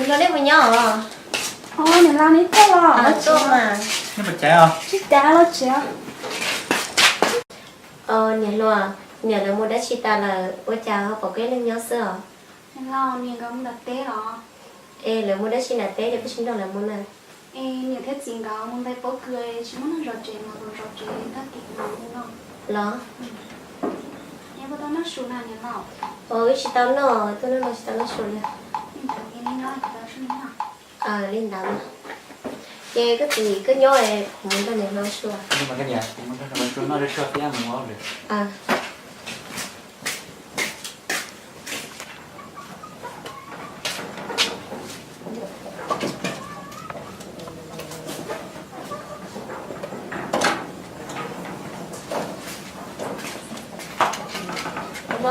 Los nej mus nyob os. Niam laus, neb tuaj los? Tuaj mas. Tsis cav los tsev. Niam hluas, niam lawv mus dab tsi tas lawm ua cas ho pom peb leeg nyob xwb os? Niam laus, niam nkawd mus nram teb los? Es lawv mus dab tsi nram teb ces peb tsis nrog lawv mus na. Es niam thiab txiv nkawd mus ntais pob kws, tsis muaj neeg zov tsev mas kuv zov tsev tag kis no. Los? Neb puas tau noj su na niam laus? Wb tsis tau noj, tuaj noj no tsis tau noj su li. Li ntawd mas. Ces koj txiv koj nyob, kuv mus nrog niam hluas su.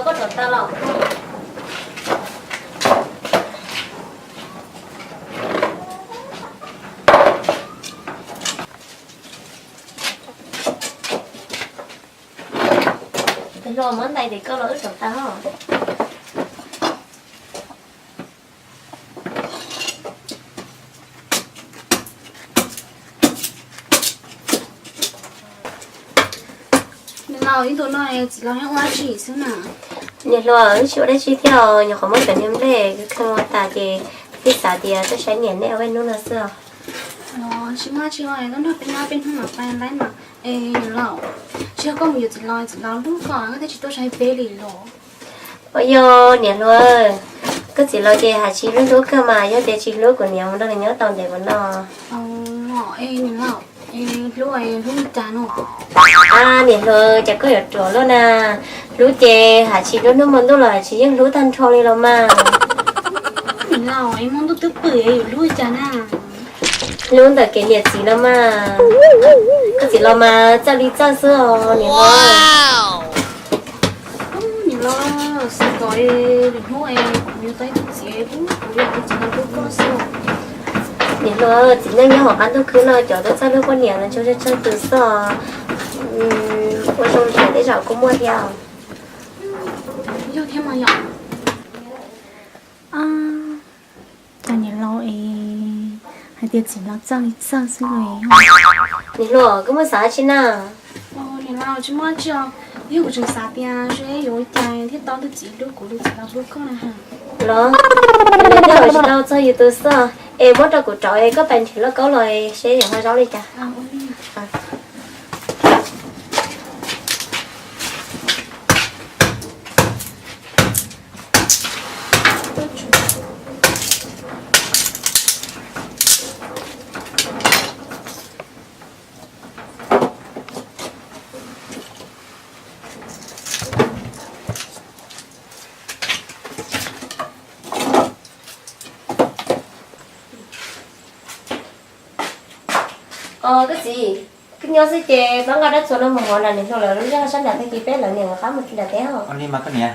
Koj rov tau los? Niam hluas, muab ntais ces koj los wb rov tau. Niam laus, ib ntu no txiv laus nyob ua dab tsi xwb na? Niam hluas, wb tsis ua dab tsi thiab, nyuam qhuav muab cov niag nplej khawb ua tas ces wb xav tias tuaj saib niam nej ua ib hnub no xwb os. Tsis muaj dab tsi, tuaj nrog peb nyob peb hnub mas pab laib mas. Es niam laus, tsis yog koj mus yuav txiv laus, txiv laus hlub koj, koj thiaj tsis tuaj saib peb li los? Ua yog niam hluas, koj txiv laus ces hais tsis hlub hlub kawg mas, yog tias tsis hlub kuv niam mus nrog nws nyob tau ntev ua no. Niam laus, hlub, hlub li cas no? A, niam hluas, cas koj yuav ruam luaj na. Hlub ces hais tsis hlub, hnub hmo ntuj los hais tsis yeej hlub tag nrho li los mas. Niam laus, hmo ntuj twb pw yuav hlub li cas na. Hlub ntawm kev niam txiv los mas. Koj txiv laus mas txawj li txawj xwb os niam hluas. Niam laus, xav kom lwm hnub kuv yuav tau ib tug txiv hlub kuv li kuv txiv laus hlub koj xwb. Niam hluas, txiv neej nyob hauv qab ntuj khwb no cov tub txawj hlub poj niam los ntsuag tsawg tus xwb os. Ua zoo li tej zaum kuj muaj thiab. Yog thiab mas yom. Cas niam laus es hais tias txiv laus txawj li txawj xwb los? Niam hluas, koj muaj xav dab tsi na? Niam laus, tsis muaj dab tsi os. Yog kuv tseem xav tias seb yuav ua cas thiaj tau tus txiv hlub kuv li txiv laus hlub koj na. Los, tej zaum tsis tau txog yus tus xwb. Es muab rau kuv rauv es koj pais nrhiav lauj kaub los seb yuav noj zaub li cas. Os, koj txiv, koj nyob xwb ces pab nqa dab txuas no mus hov nram niam hluas lawv lub zos sab nram tag kis peb lawv niam lawv qab mus nram teb os. Ua li mas koj niam.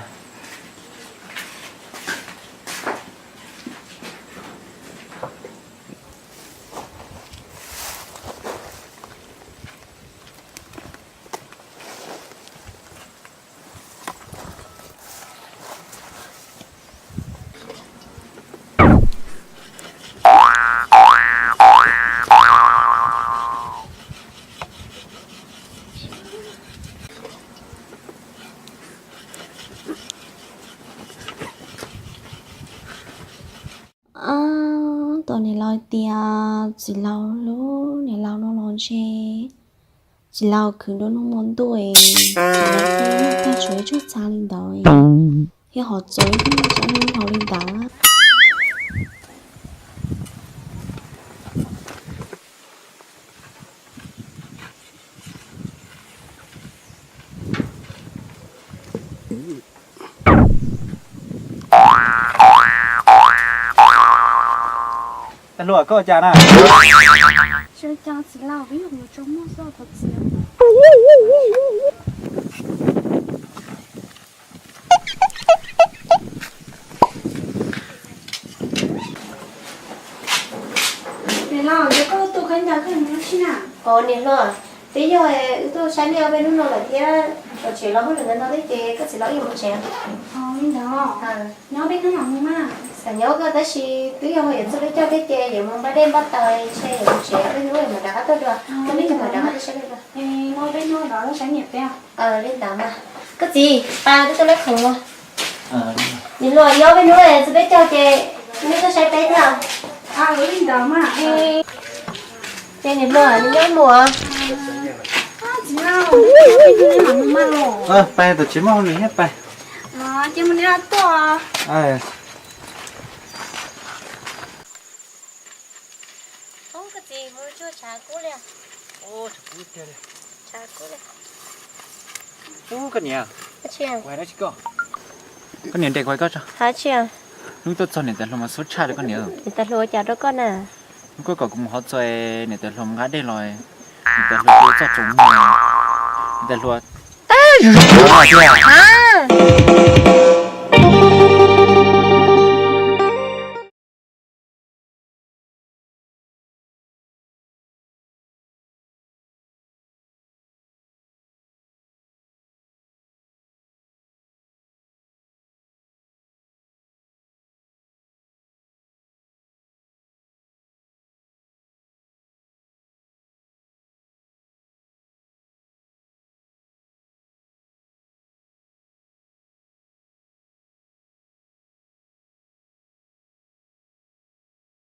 Tos niam laus tias txiv laus hlub niam laus no los ntshe txiv laus khwv nruab hnub hmo ntuj es txiv laus thiaj tag tsuav ib tsuj txha li ntawd, thiaj ho txaus ib tug txaus hnub hmo li ntawd. Ua cas na? Tsis ua cas txiv laus, peb yog yuav tso muag xwb os txiv. Niam laus, ces koj tus khaub ncaws koj mus dab tsi na? Os niam hluas, twb yog wb tuaj saib nej ob peb hnub no lawm thiab, tsev los hauj lwm ntau ntau thiab ces koj txiv laus wb yuav mus tsev. Os, li ntawd, nyob peb hnub mam mus mas. Xav nyob koj tab sis twb yog yuav txog peb caug thiab ces yuav mus npaj dej npaj taws, ntshe yuav mus tsev, peb hnub mam rov qab tuaj dua. Koj peb caug mam rov qab tuaj saib dua. Li ntawd mas. Li ntawd mas. Koj txiv, pab koj tuaj lab khoom ua. Niam hluas, yog peb hnub txog peb caug ces nej tuaj saib peb thiab. Li ntawd mas. Ces niam hluas, nws nyob mus. Pais, tam sim muaj hauj lwm thiab, pais. Koj txiv, mus tsuag tshav kub li. Tshav kub li. Ub, koj niam, kuv hais dab tsi koj? Koj niam, nres kuv hais koj tso. Hais tsi? Hnub tuaj txog niam tais hluas mas xub tshaj li koj niam. Niam tais hluas ua cas rau koj na? Hnub koj kom kuv mus hov txog, niam tais hluas nqa dej los, niam tais hluas ua txoj tsoos muag, niam tais hluas teb zuj zus tiag.